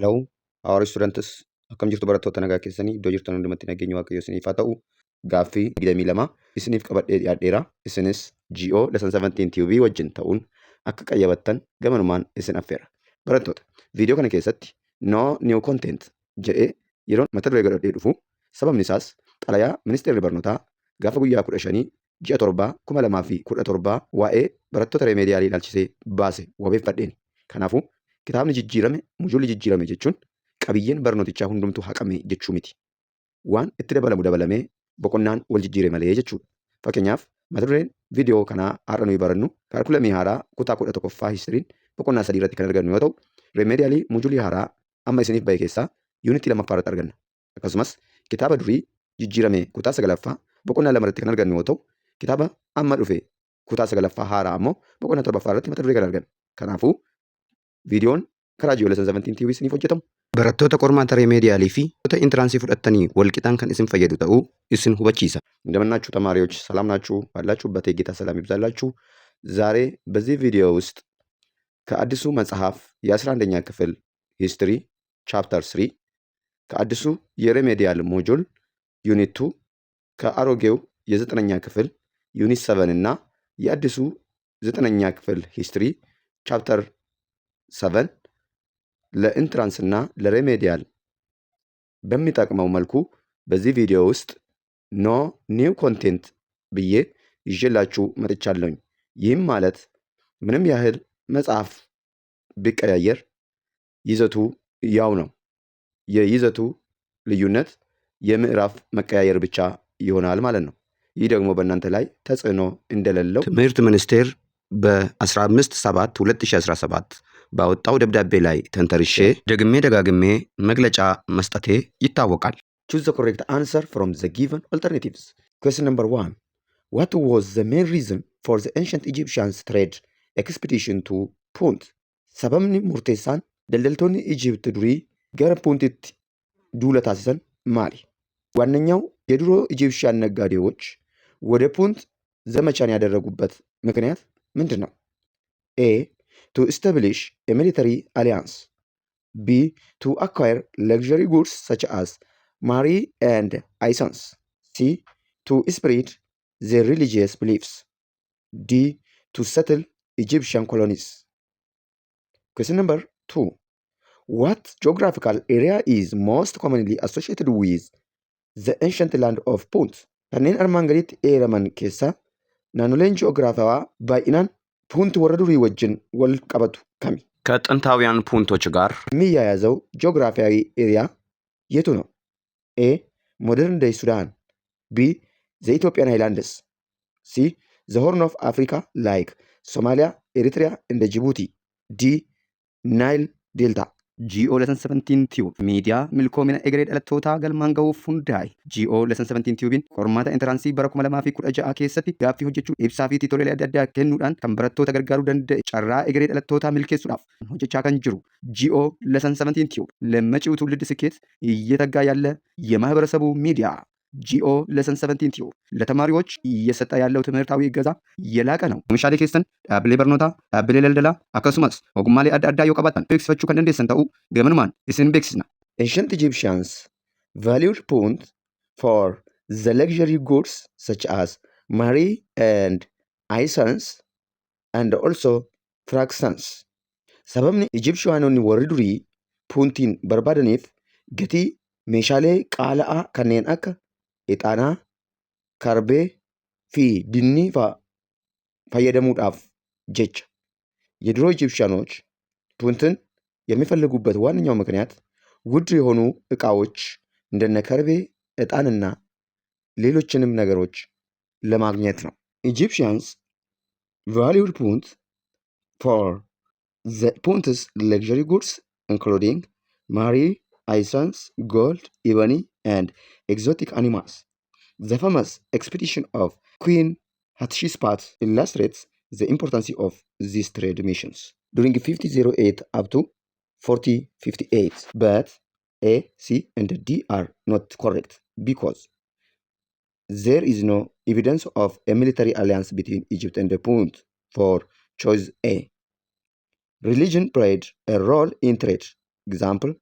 Hello, how are you, students? Akkam jirtu barattoota, nagaa keessanii? Iddoo jirtan hundumatti nageenyi Waaqayyoo isiniif haa ta'u. Gaaffii 22 isiniif qabadhee dhiyaadheera. Isinis GO Lesson 17 TV wajjin ta'uun akka qayyabattan gamanumaan isin affeera. Barattoota, viidiyoo kana keessatti "No new content" jedhee yeroo mata duree godhadhee dhufu, sababni isaas xalayaa ministeerri barnootaa gaafa guyyaa 15 ji'a 7 2017 waa'ee barattoota remedialii ilaalchisee baase wabeeffadheeni. Kanaafuu kitaabni jijjiirame, modulli jijjiirame jechuun qabiyyeen barnootichaa hundumtuu haqame jechuu miti. Waan itti dabalamu dabalamee boqonnaan wal jijjiire malee jechuudha. Fakkeenyaaf, mata dureen viidiyoo kanaa har'a nuyi barannu curriculumii haaraa kutaa 11ffaa historyn boqonnaa 3 irratti kan argannu yoo ta'u, remedialii modulii haaraa amma isiniif bahe keessaa unitii lammaffaa irratti arganna. Akkasumas kitaaba durii jijjiirame kutaa sagalaffaa boqonnaa 2 irratti kan argannu yoo ta'u, kitaaba amma dhufe kutaa sagalaffaa haaraa ammoo boqonnaa torbaffaa irratti mata duree kan arganna. Kanaafuu viidiyoon karaa GO Lesson 17 TV isiniif hojjetamu barattoota qormaata remedialii fi entranceii fudhattanii walqixaan kan isin fayyadu ta'uu isin hubachiisa. እንደምናችሁ ተማሪዎች፣ ሰላም ናችሁ? ባላችሁበት የጌታ ሰላም ይብዛላችሁ። ዛሬ በዚህ ቪዲዮ ውስጥ ከአዲሱ መጽሐፍ የ11ኛ ክፍል history chapter 3፣ ከአዲሱ የ remedial module unit 2፣ ከአሮጌው የዘጠነኛ ክፍል unit 7 እና የአዲሱ ዘጠነኛ ክፍል history chapter 7 ለ entrance እና ለ remedial በሚጠቅመው መልኩ በዚህ ቪዲዮ ውስጥ "No new content" ብዬ ይዤላችሁ መጥቻለሁኝ። ይህም ማለት ምንም ያህል መጽሐፍ ቢቀያየር ይዘቱ ያው ነው። የይዘቱ ልዩነት የምዕራፍ መቀያየር ብቻ ይሆናል ማለት ነው። ይህ ደግሞ በእናንተ ላይ ተጽዕኖ እንደሌለው ትምህርት ሚኒስቴር በ15 7 2017 ባወጣው ደብዳቤ ላይ ተንተርሼ ደግሜ ደጋግሜ መግለጫ መስጠቴ ይታወቃል። Choose the correct answer from the given alternatives. Question number 1. What was the main reason for the ancient Egyptians' trade expedition to Punt? Sababni murteessaan daldaltoonni Ijipt durii gara Puntitti duula taasisan maali? ዋነኛው የድሮ Egyptian ነጋዴዎች ወደ ፑንት ዘመቻን ያደረጉበት ምክንያት ምንድን ነው? A, to establish a military alliance. B, to acquire luxury goods such as myrrh and incense. C, to spread their religious beliefs. D, to settle Egyptian colonies. Question number 2. What geographical area is most commonly associated with the ancient land of Punt? Kanneen armaan gaditti eeraman keessaa naannoleen ji'oogiraafawaa baay'inaan Punt warra durii wajjin wal qabatu kami? ከጥንታውያን ፑንቶች ጋር የሚያያዘው ጂኦግራፊያዊ area የቱ ነው? A, modern day Sudan. B, the Ethiopian highlands. C, the Horn of Africa like Somalia, Eritrea and Djibouti. D, Nile Delta. GO Lesson 17 Tube miidiyaa milkoomina egeree dhalattootaa galmaan gahuuf hundaa'e. GO Lesson 17 Tubeiin qormaata entranceii bara 2016 keessatti gaaffii hojjechuu, ibsaa fi tutorialii adda addaa kennuudhaan kan barattoota gargaaruu danda'e, carraa egeree dhalattootaa milkeessuudhaaf hojjechaa kan jiru GO Lesson 17 Tube ለመጪው ትውልድ ስኬት እየተጋ ያለ የማህበረሰቡ ሚዲያ GO Lesson 17 Tube ለተማሪዎች እየሰጠ ያለው ትምህርታዊ እገዛ የላቀ ነው። Oomishaalee keessan dhaabbilee barnootaa, dhaabbilee daldalaa akkasumas ogummaalee adda addaa yoo qabaattan beeksifachuu kan dandeessan ta'uu gamanumaan isin beeksisna. Ancient Egyptians valued Punt for the luxury goods such as myrrh and incense and also frankincense. Sababni Egyptianonni warri durii Puntiin barbaadaniif gatii meeshaalee qaala'aa kanneen akka ixaanaa, karbee fi dinnii fa'a fayyadamuudhaaf jecha. የድሮ Egyptianኦች ፑንትን የሚፈልጉበት ዋነኛው ምክንያት ውድ የሆኑ ዕቃዎች እንደነ ከርቤ፣ ዕጣንና ሌሎችንም ነገሮች ለማግኘት ነው። Egyptians valued Punt for the Punt's luxury goods, including myrrh, incense, gold, ebony, and exotic animals. The famous expedition of Queen Hatshepsut illustrates the importance of these trade missions during 5008 up to 4058. But A, C, and D are not correct because there is no evidence of a military alliance between Egypt and the Punt for choice A. Religion played a role in trade. Example,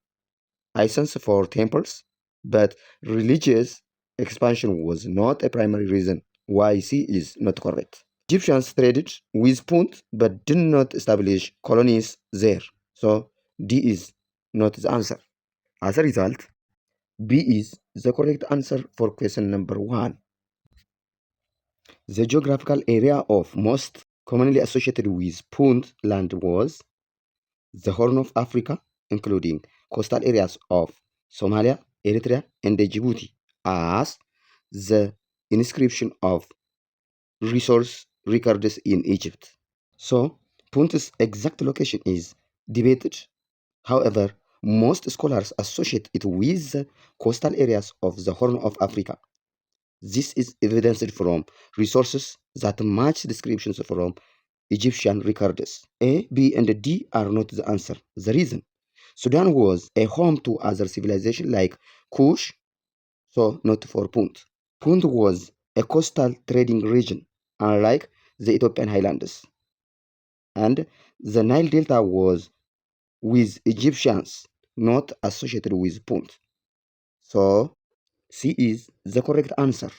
Incense for temples, but religious expansion was not a primary reason why C is not correct. Egyptians traded with Punt but did not establish colonies there. So D is not the answer. As a result, B is the correct answer for question number 1. The geographical area of most commonly associated with Punt land was the Horn of Africa, including coastal areas of Somalia, Eritrea, and Djibouti, as the inscription of resource records in Egypt. So, Punt's exact location is debated. However, most scholars associate it with the coastal areas of the Horn of Africa. This is evidenced from resources that match descriptions from Egyptian records. A, B, and D are not the answer. The reason: Sudan was a home to other civilizations like Kush, so not for Punt. Punt was a coastal trading region, unlike the Ethiopian highlands. And the Nile Delta was with Egyptians, not associated with Punt. So C is the correct answer.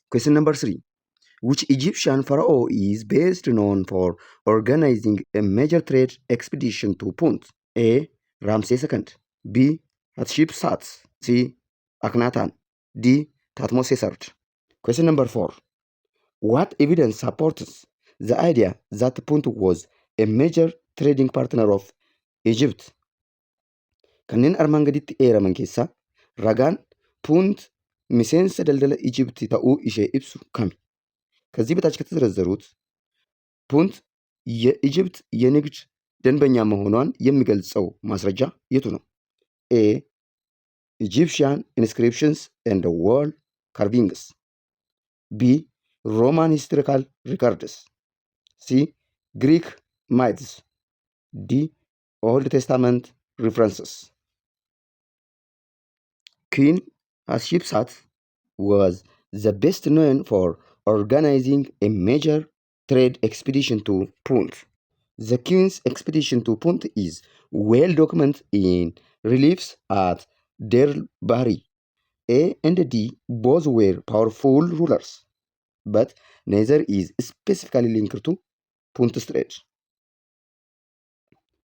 Question number 3. Which Egyptian pharaoh is best known for organizing a major trade expedition to Punt? A. Ramses II, B. Hatshepsut, C. Akhenaten, D. Thutmose III. Question number 4. What evidence supports the idea that Punt was a major trading partner of Egypt? Kanneen armaan gaditti eeraman keessaa ragaan Punt miseensa daldala Ijipti ta'uu ishee ibsu kami? ከዚህ በታች ከተዘረዘሩት ፑንት የ Egypt የንግድ ደንበኛ መሆኗን የሚገልጸው ማስረጃ የቱ ነው? A, Egyptian inscriptions and wall carvings፣ B, Roman historical records፣ C, Greek myths፣ D, Old Testament references. Queen Hatshepsut was the best known for organizing a major trade expedition to Punt. The queen's expedition to Punt is well documented in reliefs at Deir el-Bahri. A and D both were powerful rulers, but neither is specifically linked to Punt trade.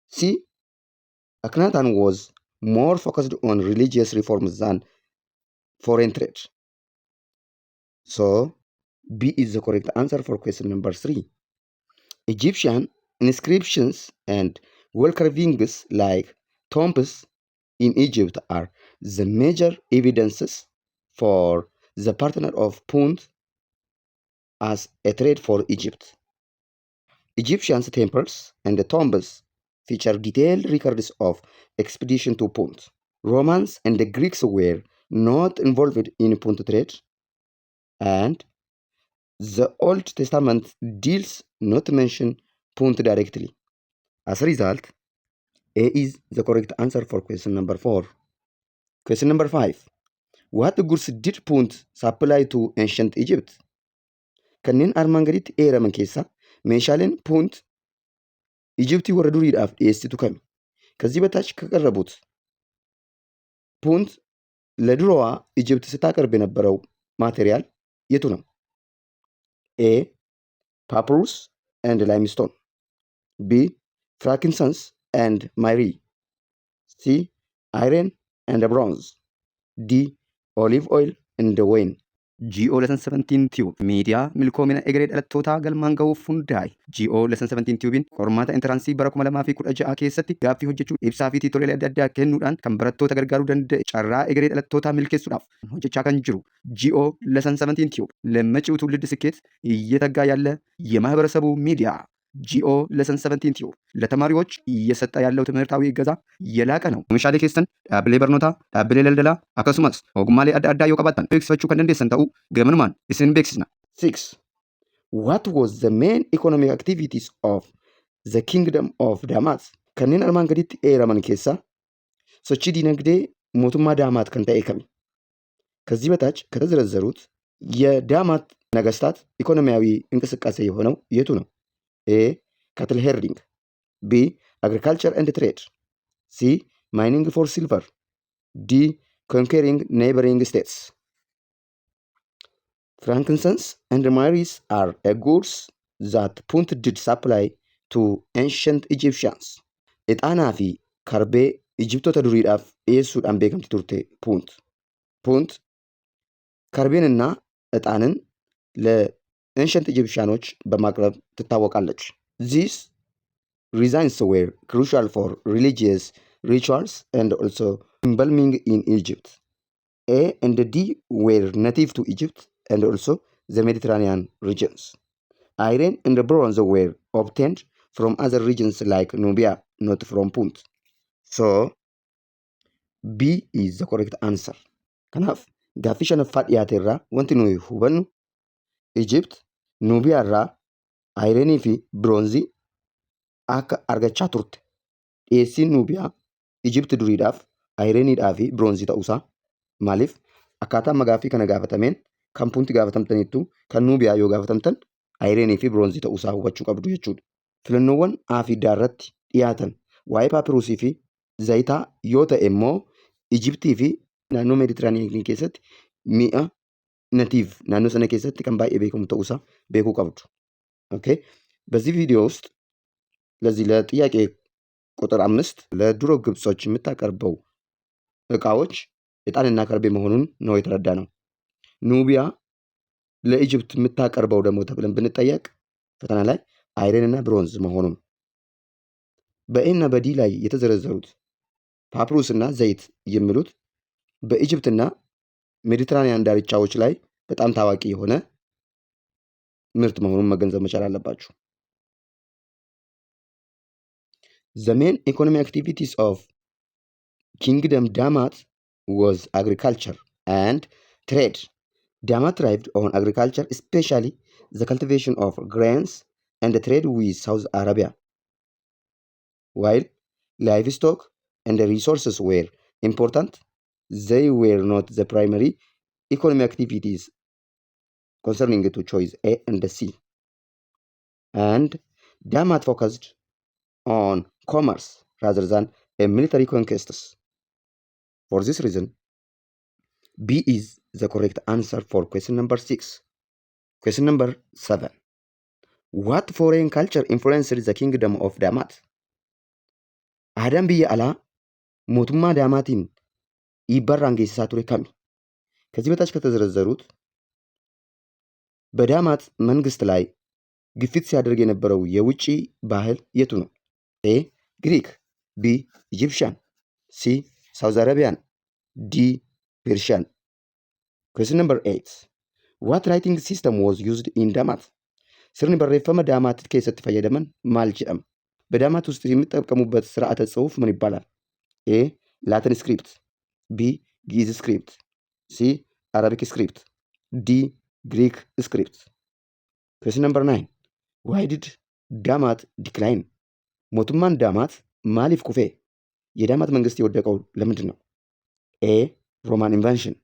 C. Akhenaten was more focused on religious reforms than foreign trade. So, B is the correct answer for question number 3. Egyptian inscriptions and wall carvings like tombs in Egypt are the major evidences for the partner of Punt as a trade for Egypt. Egyptian temples and tombs feature detailed records of expedition to Punt. Romans and the Greeks were not involved in Punt trade, and the Old Testament deals not mention Punt directly. As a result, A is the correct answer for question number 4. Question number 5. What goods did Punt supply to ancient Egypt? Kanneen armaan gaditti eeraman keessaa meeshaaleen Punt Ijiptii warra duriidhaaf dhiyeessitu kami? ከዚህ በታች ከቀረቡት ፑንት ለድሮዋ Egypt ስታቀርብ የነበረው material የቱ ነው? A, papyrus and limestone፣ B, frankincense and myrrh፣ C, iron and bronze፣ D, olive oil and wine. GO Lesson 17 Tube miidiyaa milkoomina egeree dhalattootaa galmaan gahuuf hundaa'e. GO Lesson 17 Tubein qormaata entrance bara 2016 keessatti gaaffii hojjechuu ibsaa fi tutorial adda addaa kennuudhaan kan barattoota gargaaruu danda'e carraa egeree dhalattootaa milkeessuudhaaf hojjechaa kan jiru GO Lesson 17 Tube ለመጪው ትውልድ ስኬት እየተጋ ያለ የማህበረሰቡ ሚዲያ GO Lesson 17 Tube ለተማሪዎች እየሰጠ ያለው ትምህርታዊ እገዛ የላቀ ነው። Meeshaalee keessan dhaabbilee barnootaa, dhaabbilee daldalaa akkasumas ogummaalee adda addaa yoo qabaattan beeksifachuu kan dandeessan ta'uu gamanumaan isin beeksisna. 6. What was the main economic activities of the Kingdom of Damat? Kanneen armaan gaditti eeraman keessaa sochii dinagdee mootummaa Daamaat kan ta'e kami? ከዚህ በታች ከተዘረዘሩት የዳማት ነገስታት ኢኮኖሚያዊ እንቅስቃሴ የሆነው የቱ ነው? A, cattle herding፣ B, agriculture and trade፣ C, mining for silver፣ D. Conquering neighboring states. Frankincense and myrrh are a goods that Punt did supply to ancient Egyptians. Ixaanaa fi karbee Ijiptoota duriidhaaf dhiyeessuudhaan beekamti turte Punt. Punt ከርቤንና ዕጣንን ለ ancient Egyptian ኦች በማቅረብ ትታወቃለች። These resins were crucial for religious rituals and also embalming in Egypt. A and D were native to Egypt and also the Mediterranean regions. Iron and bronze were obtained from other regions like Nubia, not from Punt. So, B is the correct answer. Kanaaf gaaffii shanaffaa dhiyaate irraa wanti nuyi hubannu Egypt Nuubiyaa irraa iron fi bronze akka argachaa turte. Dhiyeessiin Nuubiyaa Egypt duriidhaaf ironiidhaa fi bronze ta'uusaa maaliif akkaataa amma gaaffii kana gaafatameen kan Punti gaafatamtaniittu kan Nuubiyaa yoo gaafatamtan iron fi bronze ta'uusaa hubachuu qabdu jechuudha. Filannoowwan A fi D irratti dhiyaatan waa'ee paapirusii fi zayitaa yoo ta'e immoo Ijiptii fi naannoo Meeditiraaniyaa keessatti mi'a native naannoo sana keessatti kan baay'ee beekamu ta'uusaa beekuu qabdu. Okay, በዚህ ቪዲዮ ውስጥ ለዚህ ለጥያቄ ቁጥር 5 ለድሮ ግብጾች የምታቀርበው እቃዎች ዕጣንና ከርቤ መሆኑን ነው የተረዳነው። ኑቢያ ለ Egypt የምታቀርበው ደግሞ ተብለን ብንጠየቅ ፈተና ላይ iron እና ብሮንዝ መሆኑን በ A እና በ D ላይ የተዘረዘሩት ፓፕሩስ እና ዘይት የሚሉት በ Egypt ና ሜዲትራኒያን ዳርቻዎች ላይ በጣም ታዋቂ የሆነ ምርት መሆኑን መገንዘብ መቻል አለባችሁ። The main economic activities of Kingdom Damat was agriculture and trade. Damat thrived on agriculture, especially the cultivation of grains and the trade with South Arabia. While livestock and resources were important, they were not the primary economic activities concerning to choice A and C. And Damat focused on commerce rather than a military conquests. For this reason, B is the correct answer for question number 6. Question number 7. What foreign culture influenced the kingdom of Damat? Aadaan biyya alaa mootummaa Daamaatiin dhiibbarraan geessisaa ture kami? ከዚህ በታች ከተዘረዘሩት በዳማት መንግስት ላይ ግፊት ሲያደርግ የነበረው የውጪ ባህል የቱ ነው? A Greek፣ B Egyptian፣ C South Arabian፣ D Persian። Question number 8. What writing system was used in Damat? Sirni barreeffama Daamaat keessatti fayyadaman maal jedhama? በዳማት ውስጥ የሚጠቀሙበት ስርዓተ ጽሑፍ ምን ይባላል? A Latin script፣ B Ge'ez script፣ C Arabic script፣ D Greek script። Question number 9. Why did Damat decline? Mootummaan Daamaat maaliif kufe? የዳማት መንግስት የወደቀው ለምንድን ነው? A Roman invasion፣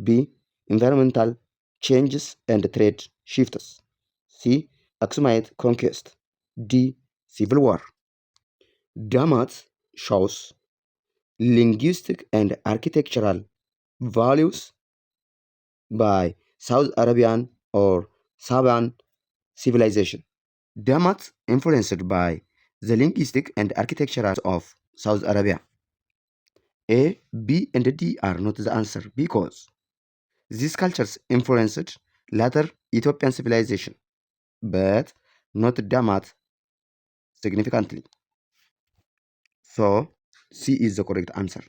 B environmental changes and trade shifts፣ C Aksumite conquest፣ D civil war። Damat shows linguistic and architectural values by South Arabian or Saban civilization. Damat influenced by the linguistic and architectural of South Arabia. A, B, and D are not the answer because these cultures influenced later Ethiopian civilization, but not Damat significantly. So, C is the correct answer.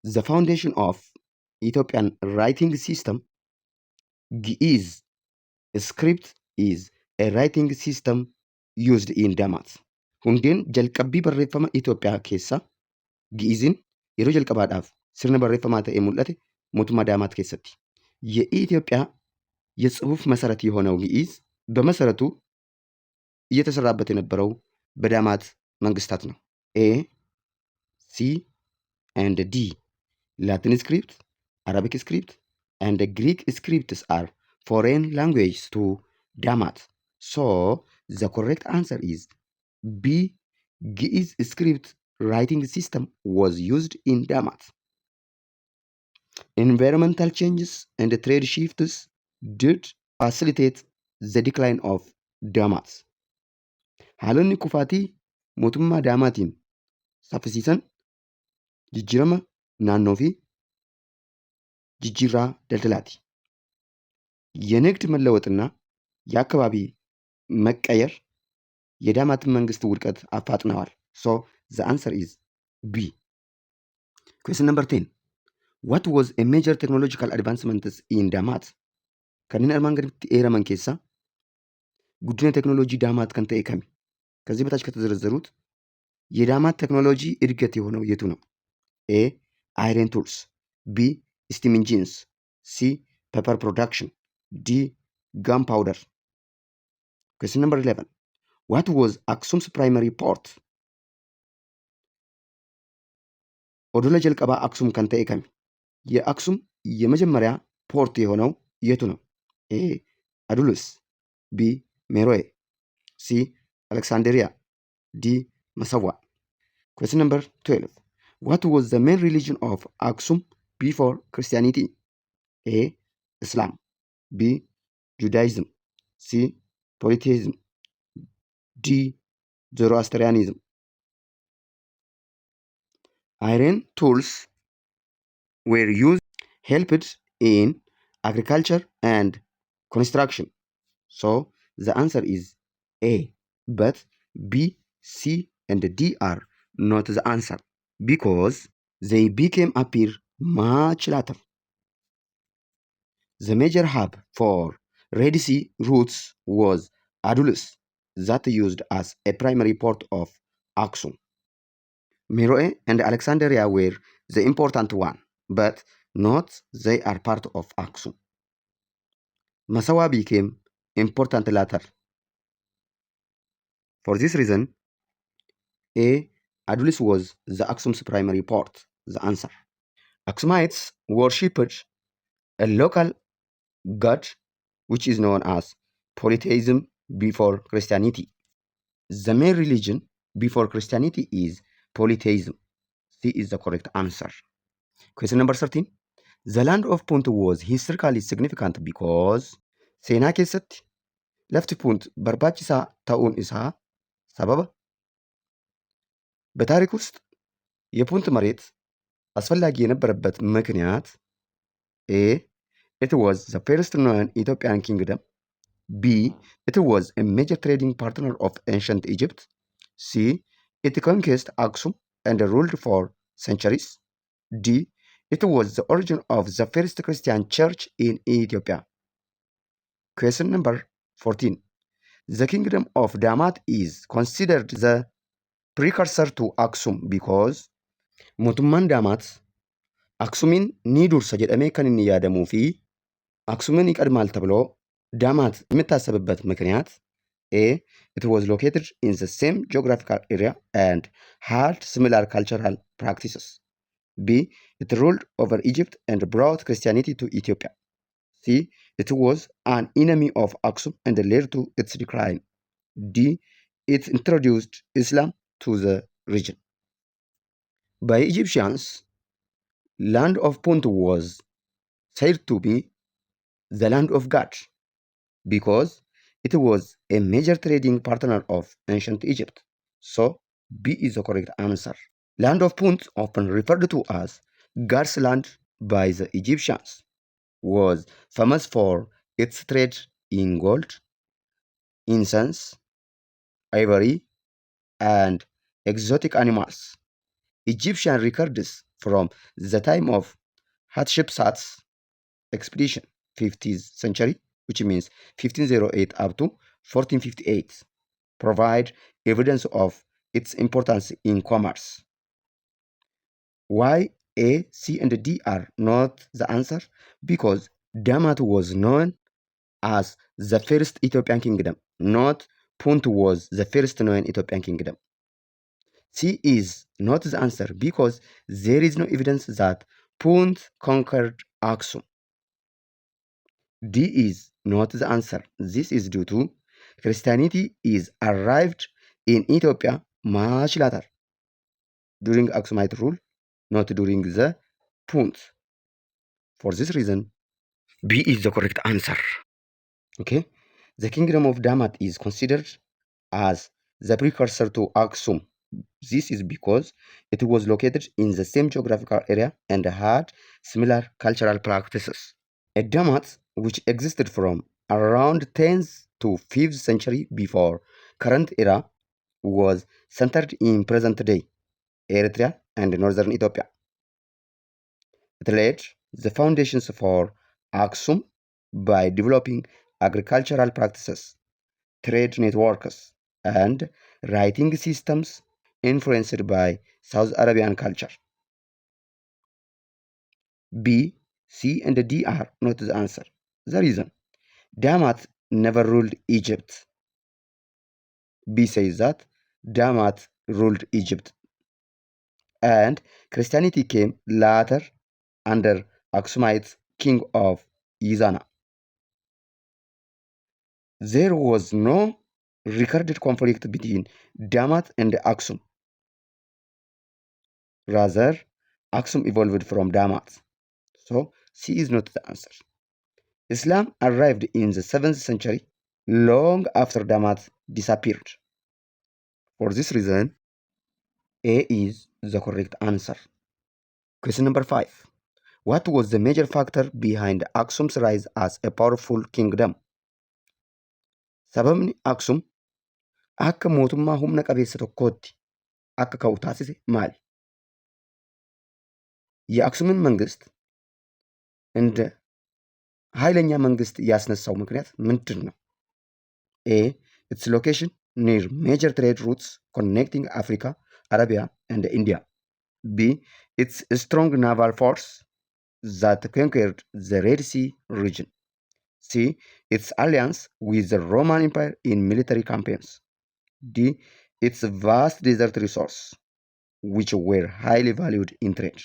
The foundation of Ethiopian writing system, Ge'ez script, is a writing system used in Damat. Hundeen jalqabbii barreeffama Itoophiyaa keessa Gi'iziin yeroo jalqabaadhaaf sirna barreeffamaa ta'ee mul'ate mootummaa Daamaat keessatti. የኢትዮጵያ የጽሁፍ መሰረት የሆነው ግዕዝ በመሰረቱ እየተሰራበት የነበረው በዳማት መንግስታት ነው። A, C and D. Latin script, Arabic script and Greek scripts are foreign languages to Damat. So the correct answer is B. Ge'ez script Writing system was used in Damat. Environmental changes and trade shifts did facilitate the decline of Damat. Haalonni kufaatii mootummaa Daamaatiin saffisiisan jijjiirama naannoo fi jijjiirraa daldalaati. የንግድ መለወጥና የአካባቢ መቀየር የዳማትን መንግስት ውድቀት አፋጥነዋል። So the answer is B. Question number 10. What was a major technological advancement in Damat? Kanneen armaan gaditti eeraman keessaa guddina teeknooloojii Daamaat kan ta'e kami? ከዚህ በታች ከተዘረዘሩት የዳማት ቴክኖሎጂ እድገት የሆነው የቱ ነው? A, iron tools፣ B, steam engines፣ C, paper production፣ D, gunpowder። Question number 11. What was Aksum's primary port? Odola jalqabaa Aksum kan ta'e kami? የአክሱም የመጀመሪያ port የሆነው የቱ ነው? A, Adulis፣ B, Meroe፣ C, Alexandria፣ D, Massawa። Question number 12. What was the main religion of Aksum before Christianity? A, Islam፣ B, Judaism፣ C, polytheism፣ D, Zoroastrianism። Iron tools were used, helped in agriculture and construction. So the answer is A, but B, C, and D are not the answer because they became appear much later. The major hub for Red Sea routes was Adulis, that used as a primary port of Aksum. Meroe and Alexandria were the important one, but not they are part of Aksum. Massawa became important later. For this reason, A, Adulis was the Aksum's primary port. The answer. Aksumites worshipped a local god which is known as polytheism before Christianity. The main religion before Christianity is polytheism. C is the correct answer. Question number 13. The land of Punt was historically significant because seenaa keessatti lafti Punt barbaachisaa ta'uun isaa sababa በታሪክ ውስጥ የፑንት መሬት አስፈላጊ የነበረበት ምክንያት A, it was the first known Ethiopian kingdom፣ B, it was a major trading partner of ancient Egypt፣ C, it conquest Aksum and ruled for centuries፣ D, it was the origin of the first Christian church in Ethiopia. Question number 14. The kingdom of Damat is considered the precursor to Aksum because mootummaan Daamaat Aksumiin ni dursa jedhamee kan inni yaadamuu fi አክሱምን ይቀድማል ተብሎ ዳማት የሚታሰብበት ምክንያት A, it was located in the same geographical area and had similar cultural practices፣ B, it ruled over Egypt and brought Christianity to Ethiopia፣ C, it was an enemy of Aksum and led to its decline፣ D, it introduced Islam to the region. By Egyptians, land of Punt was said to be the land of God because it was a major trading partner of ancient Egypt. So B is the correct answer. Land of Punt, often referred to as God's land by the Egyptians, was famous for its trade in gold, incense, ivory, and exotic animals. Egyptian records from the time of Hatshepsut's expedition, 15th century, which means 1508 up to 1458, provide evidence of its importance in commerce. Why A, C, and D are not the answer? Because Damat was known as the first Ethiopian kingdom, not Punt was the first known Ethiopian kingdom. C is not the answer because there is no evidence that Punt conquered Aksum. D is not the answer. This is due to Christianity is arrived in Ethiopia much later. During Aksumite rule, not during the Punt. For this reason, B is the correct answer. Okay. The kingdom of Damat is considered as the precursor to Aksum. This is because it was located in the same geographical area and had similar cultural practices. A Damat, which existed from around 10th to 5th century before current era, was centered in present day Eritrea and northern Ethiopia. It laid the foundations for Aksum by developing agricultural practices, trade networks, and writing systems influenced by South Arabian culture. B, C, and D are not the answer. The reason: Damat never ruled Egypt. B says that Damat ruled Egypt and Christianity came later under Aksumite king of Ezana. There was no recorded conflict between Damat and Aksum. Rather, Aksum evolved from Damat. So, C is not the answer. Islam arrived in the 7th century, long after Damat disappeared. For this reason, A is the correct answer. Question number 5. What was the major factor behind Aksum's rise as a powerful kingdom? Sababni Aksum akka mootummaa humna qabeessa tokkootti akka ka'u taasise maali? የአክሱምን መንግስት እንደ ኃይለኛ መንግስት ያስነሳው ምክንያት ምንድን ነው? A, its location near major trade routes connecting Africa, Arabia and India. B, its strong naval force that conquered the Red Sea region. C, its alliance with the Roman Empire in military campaigns. D, its vast desert resource, which were highly valued in trade.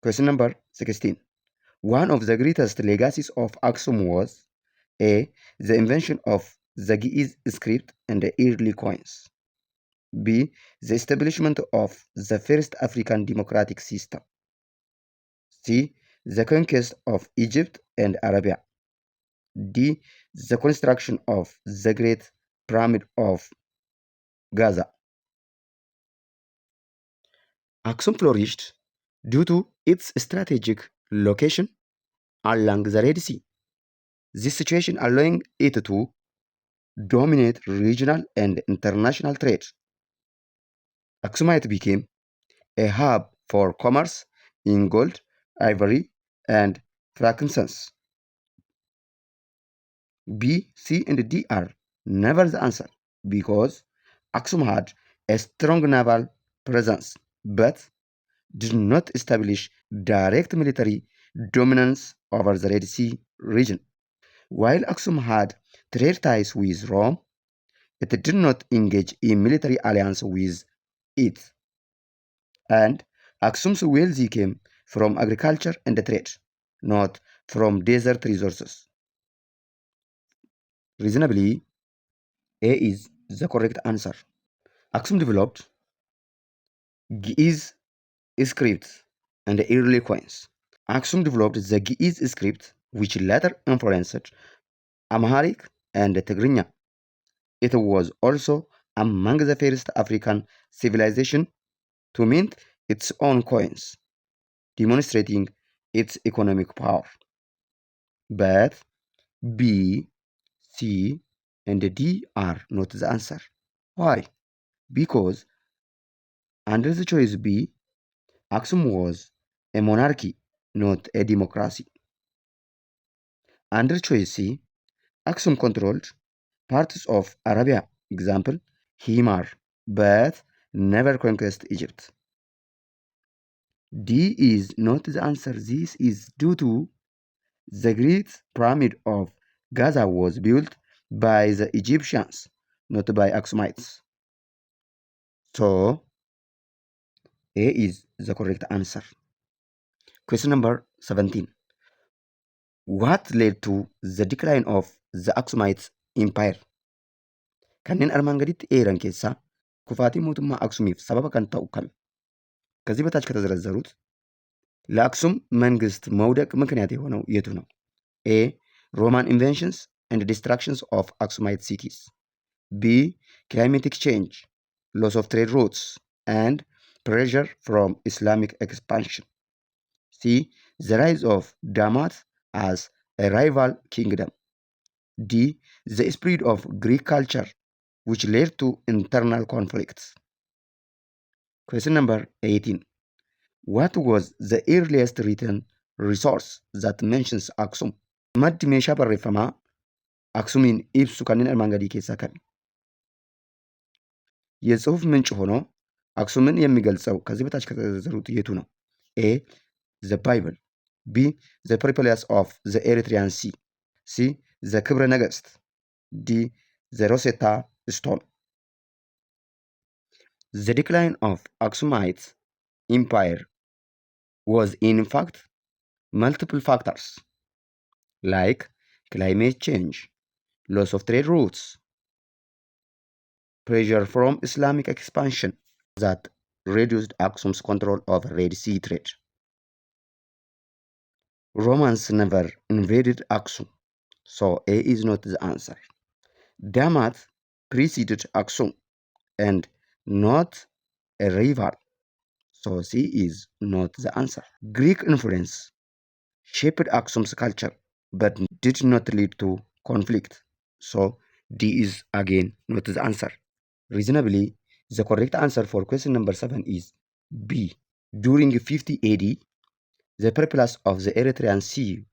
Question number 16. One of the greatest legacies of Aksum was: A, the invention of the Ge'ez script and the early coins. B, the establishment of the first African democratic system. C, the conquest of Egypt and Arabia. D, the construction of the Great Pyramid of Gaza. Aksum flourished due to its strategic location along the Red Sea. This situation allowing it to dominate regional and international trade. Aksumite became a hub for commerce in gold, ivory, and frankincense. B, C, and D are never the answer because Aksum had a strong naval presence but did not establish direct military dominance over the Red Sea region. While Aksum had trade ties with Rome, it did not engage in military alliance with it. And Aksum's wealth came from agriculture and trade, not from desert resources. Reasonably, A is the correct answer. Aksum developed Ge'ez script and early coins. Aksum developed the Ge'ez script, which later influenced Amharic and Tigrinya. It was also among the first African civilization to mint its own coins, demonstrating its economic power. But B, C, and D are not the answer. Why? Because under the choice B, Aksum was a monarchy, not a democracy. Under choice C, Aksum controlled parts of Arabia, example, Himar, but never conquered Egypt. D is not the answer. This is due to the Great Pyramid of Gaza was built by the Egyptians, not by Aksumites. So, A is the correct answer. Question number 17. What led to the decline of the Aksumite Empire? Kanneen armaan gaditti eeran keessaa Kufaatii mootummaa Aksumiif sababa kan ta'u kami? ከዚህ በታች ከተዘረዘሩት ለአክሱም መንግስት መውደቅ ምክንያት የሆነው የቱ ነው? A, Roman invasions and destructions of Aksumite cities. B, climatic change, loss of trade routes and pressure from Islamic expansion. C, the rise of Damat as a rival kingdom. D, the spread of Greek culture, which led to internal conflicts. Question number 18. What was the earliest written resource that mentions Aksum? Maddi meeshaa barreeffamaa Aksumiin ibsu kanneen armaan gadii keessaa kami? የጽሑፍ ምንጭ ሆኖ አክሱምን የሚገልጸው ከዚህ በታች ከተዘረዘሩት የቱ ነው? A, the Bible. B, the Periplus of the Erythraean Sea. C, the ክብረ ነገስት. D, the Rosetta Stone. The decline of Aksumite Empire was in fact multiple factors like climate change, loss of trade routes, pressure from Islamic expansion that reduced Aksum's control over Red Sea trade. Romans never invaded Aksum, so A is not the answer. Damat preceded Aksum and not a rival, so C is not the answer. Greek influence shaped Aksum's culture but did not lead to conflict, so D is again not the answer. Reasonably, the correct answer for question number 7 is B. During 50 AD, the Periplus of the Erythraean Sea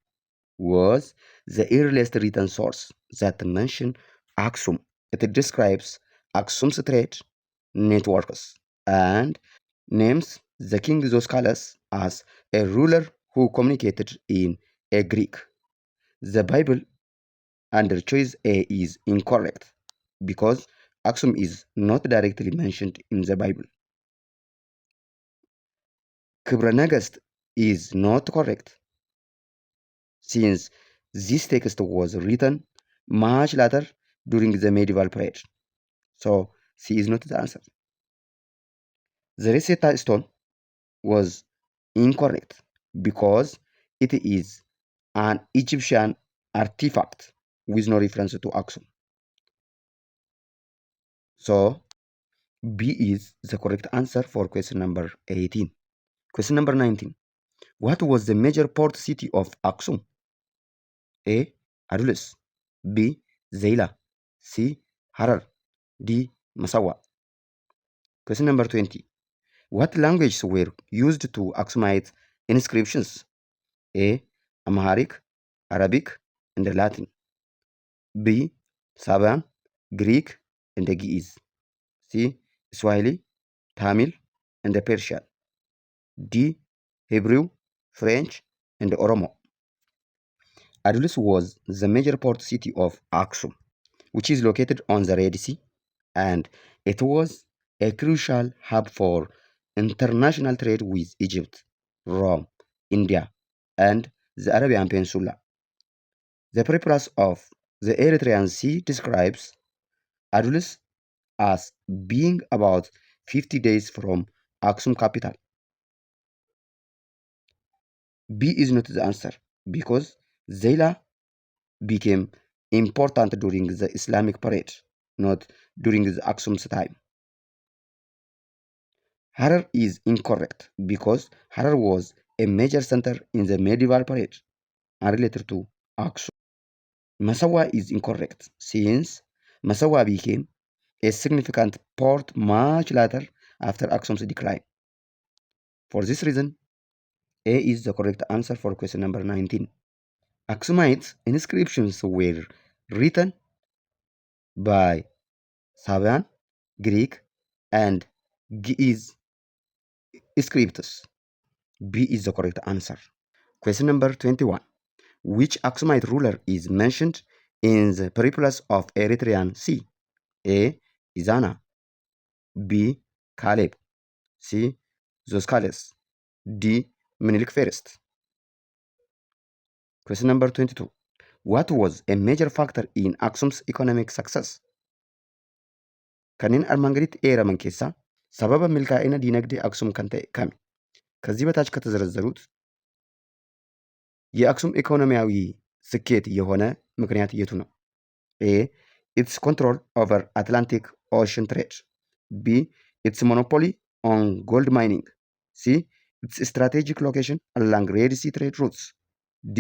was the earliest written source that mentioned Aksum. It describes Aksum's trade networks and names the king Zoskales as a ruler who communicated in a Greek. The Bible under choice A is incorrect because Aksum is not directly mentioned in the Bible. Kebra Nagast is not correct since this text was written much later during the medieval period. So C is not the answer. The Rosetta Stone was incorrect because it is an Egyptian artifact with no reference to Aksum. So B is the correct answer for question number 18. Question number 19. What was the major port city of Aksum? A. Adulis. B. Zeila. C. Harar. D. Massawa. Question number 20. What languages were used to Aksumite inscriptions? A. Amharic, Arabic, and Latin. B. Sabaean, Greek, and Ge'ez. C. Swahili, Tamil, and Persian. D. Hebrew, French, and Oromo. Adulis was the major port city of Aksum, which is located on the Red Sea, and it was a crucial hub for international trade with Egypt, Rome, India, and the Arabian Peninsula. The Periplus of the Erythraean Sea describes Adulis as being about 50 days from Aksum capital. B is not the answer because Zeila became important during the Islamic period, not during the Aksum's time. Harar is incorrect because Harar was a major center in the medieval period unrelated to Aksum. Massawa is incorrect since Massawa became a significant port much later after Aksum's decline. For this reason, A is the correct answer for question number 19. Aksumite inscriptions were written by Sabaean, Greek, and Ge'ez scripts. B is the correct answer. Question number 21. Which Aksumite ruler is mentioned in the Periplus of Erythraean Sea? A. Ezana. B. Caleb. C. Zoskales. D. Menelik first. Question number 22. What was a major factor in Aksum's economic success? Kanneen armaan gaditti eeraman keessaa sababa milkaa'ina diinagdee Aksum kan ta'e kami? ከዚህ በታች ከተዘረዘሩት የአክሱም ኢኮኖሚያዊ ስኬት የሆነ ምክንያት የቱ ነው? A, its control over Atlantic Ocean trade፣ B, its monopoly on gold mining፣ C, its strategic location along Red Sea trade routes፣ D,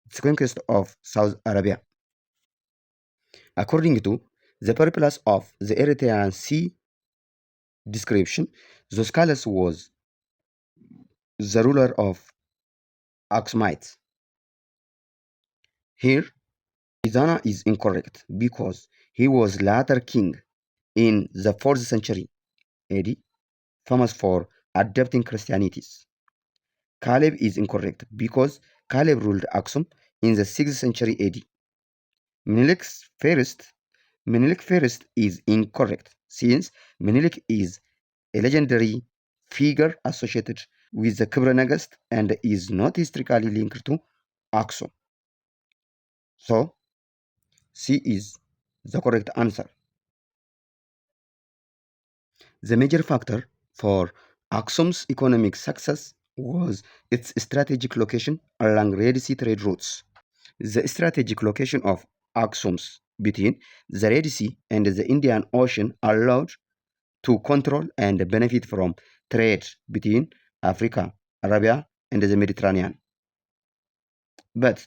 its conquest of South Arabia። According to the Periplus of the Erythraean Sea description, Zoskales was the ruler of Aksumites. Here, Ezana is incorrect because he was later king in the 4th century AD, famous for adopting Christianity. Kaleb is incorrect because Kaleb ruled Aksum in the 6th century AD. Menelik first is incorrect since Menelik is a legendary figure associated with the Kebra Nagast and is not historically linked to Aksum. So, C is the correct answer. The major factor for Aksum's economic success was its strategic location along Red Sea trade routes. The strategic location of Aksum's between the Red Sea and the Indian Ocean allowed to control and benefit from trade between Africa, Arabia, and the Mediterranean. But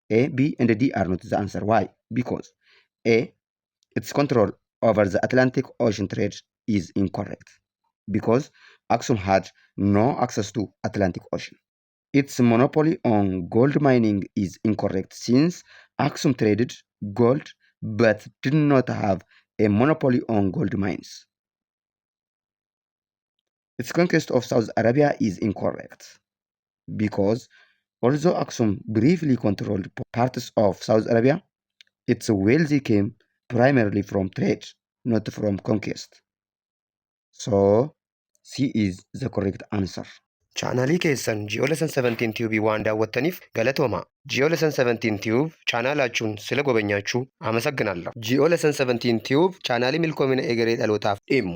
A, B, and D are not the answer. Why? Because A, its control over the Atlantic Ocean trade is incorrect because Aksum had no access to Atlantic Ocean. Its monopoly on gold mining is incorrect since Aksum traded gold but did not have a monopoly on gold mines. Its conquest of South Arabia is incorrect because although Aksum briefly controlled parts of South Arabia, its wealth came primarily from trade, not from conquest. So, C is the correct answer. Chaanaalii keessan Ji'ola 17 Tube waan daawwattaniif galatooma. Ji'ola 17 Tube ቻናላችሁን ስለጎበኛችሁ አመሰግናለሁ። Ji'ola 17 Tube chaanaalii milkoomina egeree dhalootaaf dhimmu.